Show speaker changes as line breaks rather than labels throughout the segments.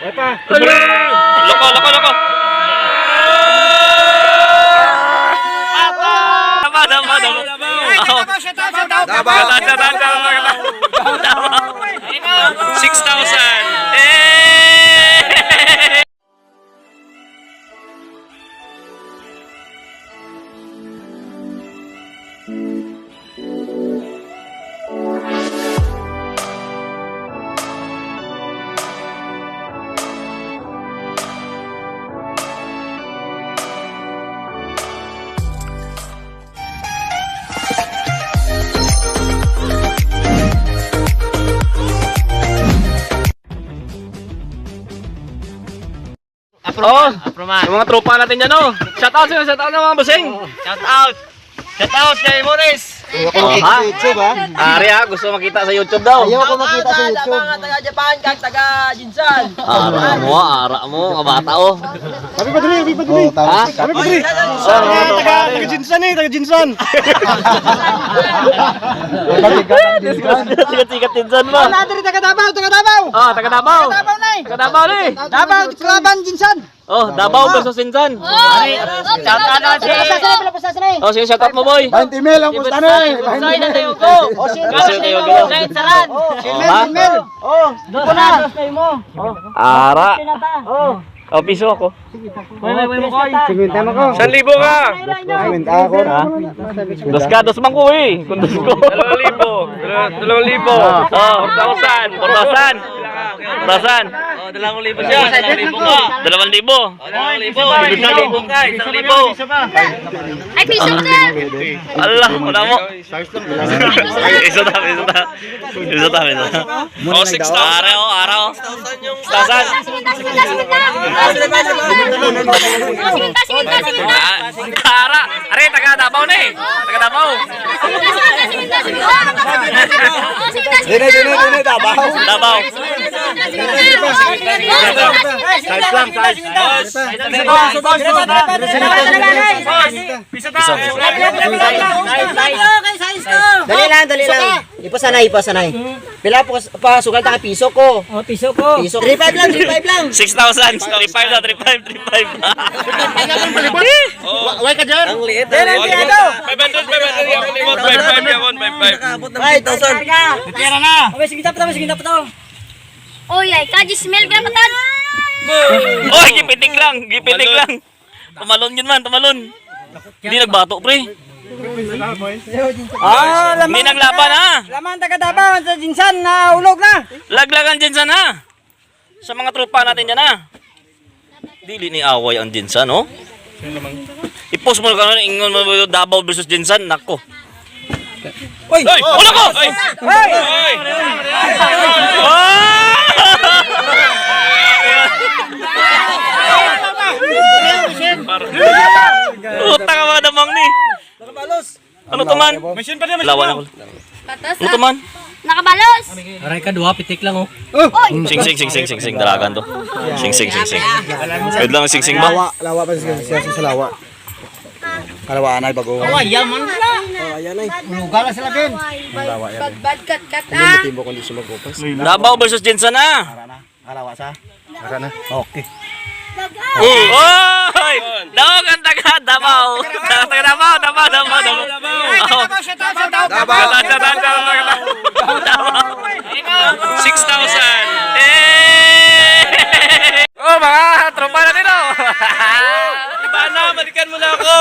Loko, loko, loko. Tama, tama, tama. Oh.
Davao.
Tama, tama, tama, tama. 6,000. Eh! Oh, yung mga tropa natin dyan, oh. Shout out sa'yo, shout out na mga busing.
Shout out! Shout out kay Morris!
Ayaw ko makita sa YouTube ha.
Ari ah, gusto makita sa YouTube daw.
Ayaw ko makita sa YouTube.
Mga taga Japan kag taga Jinsan.
Ara mo, ara mo, mga bata oh.
Kami pa dali, kami pa dali.
Ha?
Kami pa dali.
Taga,
Taga Jinsan eh, taga Jinsan.
Sikat-sikat Jinsan ba?
Wala taga Davao, taga Davao.
Ah, taga Davao.
Davao na eh.
Taga Davao ni.
Davao, Kalaban Jinsan.
Oh, Davao versus Jinsan.
Shout out na si
Oh, sige, shout out mo boy.
20 mil ang pusta na eh.
Soy na tayo ko.
Kasi tayo go.
Said Saran.
Ha?
Mil.
Oh, na.
Ara. Oh, piso ako.
50 mo ko.
1,000 ka.
50 ako.
Ha? Dos ka, dos man ko eh. Kung dos ko.
2,000. 2,000.
Oh, 4,000. 4,000. 4,000.
Oh, 2,000 siya. 2,000 ka.
2,000.
2,000. 1,000 ka. 1,000.
Ay, piso ka!
Allah, wala mo. Isa ta, isa ta. Isa ta, isa ta.
Oh, 6,000.
Araw, araw. 6,000.
Siminta, siminta, siminta! Siminta, siminta, siminta! Siminta, siminta!
Ah, Ara, are taga Davao na eh. Taga Davao.
Siminta, siminta, siminta! Siminta,
Dine, dine, dine, Davao.
Davao.
Dali lang, dali lang. Ipasanay, ipasanay. Pila po pa sugal ta ka piso ko.
Oh, piso ko.
Piso. 35 lang, 35 lang.
6,000. 35 na, 35, 35.
Way ka dyan.
Ang liit.
500, 500 yakon limot. 55 yakon, 55.
Ay, 1,000.
Pera na. Okay, sige pa to, sige pa to.
Oy, ay, kaji smell ka patad!
Oy, gipitik lang, gipitik lang. Tumalon yun man, tumalon. Hindi nagbato, pre.
Ah,
Hindi naglaban ha.
Laman taga Davao sa Jinsan na ulog na.
Laglagan Jinsan ha. Sa mga tropa natin dyan ha. Dili ni away ang Jinsan, no? I-post mo na ingon mo Davao versus Jinsan, nako.
Oy!
Oy, wala ko! Oy!
Hoy!
Oy! Ah! Puta ka mga damang ni. Ano to man? Lawan ako.
Patas,
Ano to man?
Nakabalos!
Aray ka duha, pitik lang oh.
Sing sing sing sing sing sing dalagan to. Sing sing sing sing. Wait lang sing sing ba?
Lawa, lawa pa siya sa lawa. Kalawaan ay bago.
Lugar na sila Ben.
Bad, bad, kat, kat, ah!
Timbo kundi siya magupas.
Davao versus Jensen ah.
Kalawa sa? Ara na. Okay.
Oy! Daog ang taga Davao. Taga Davao, Davao, Davao, Davao.
Davao.
Davao, Davao, Davao. 6,000. Eh! Oh, mga tropa natin oh.
Iba na, balikan mo na ako.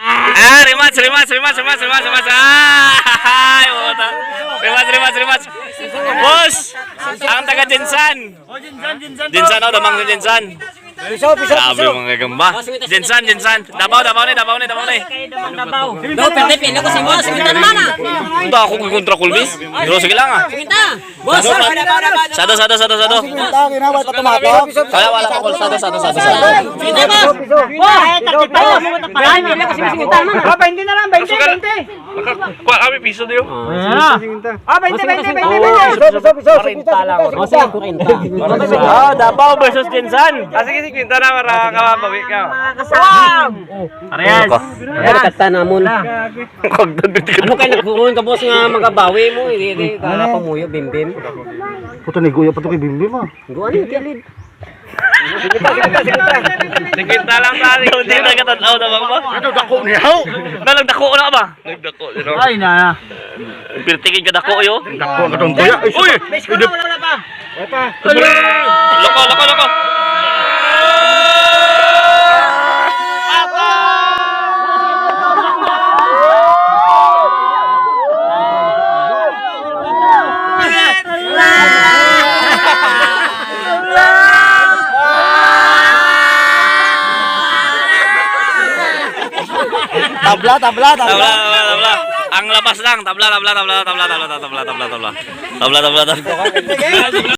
Ah, rematch, rematch, rematch, rematch, rematch, rematch. Ah, ay, puta. Rematch, rematch, rematch. Boss, ang taga Jensan. Jensan, oh, damang sa Jensan.
Piso, piso,
Grabe mga gagamba. Jensan, Jensan. Davao, Davao ni, Davao ni, Davao ni.
Do, perde pila ko si boss. Sinta naman ah.
Ito ako kung kontra Kulbis. Pero sige lang ah.
Sinta. Boss,
Sado, sado, sado, sado.
Tao kinawal pa tumatok.
Wala, wala pa Kul. Sado, sado, sado, sado.
Sinta boss.
Ay, takip mo mata pala. Pila ko si Sinta man. Ah, 20 na lang, 20, 20.
Kuha kami piso diyo.
Ah, 20, 20, 20, 20.
Piso, piso, piso.
Ah, Davao versus Jensan.
Ah, sige, sige, kwenta na para kababawi ka.
Arias.
Ay, kata namon.
Ano
Ano kay nagkukuhan ka boss nga magabawi mo? Hindi, hindi. Pamuyo, bimbim.
Puto ni Guya pa to kay Bimbim ah.
Guan yung kilid.
Sige lang tali.
Hindi na katanaw na ba?
Ano dako niya? How?
Nalang dako na ba?
Nagdako you know.
Ay na.
Pirtingin ka dako yo.
Dako ang katong tuya.
Uy!
Bes ko na wala pa.
Loko, loko, loko.
Tabla, tabla,
Tabla, tabla, tabla. Ang labas lang. Tabla, tabla, tabla, tabla, tabla, tabla, tabla, tabla. Tabla, tabla, tabla.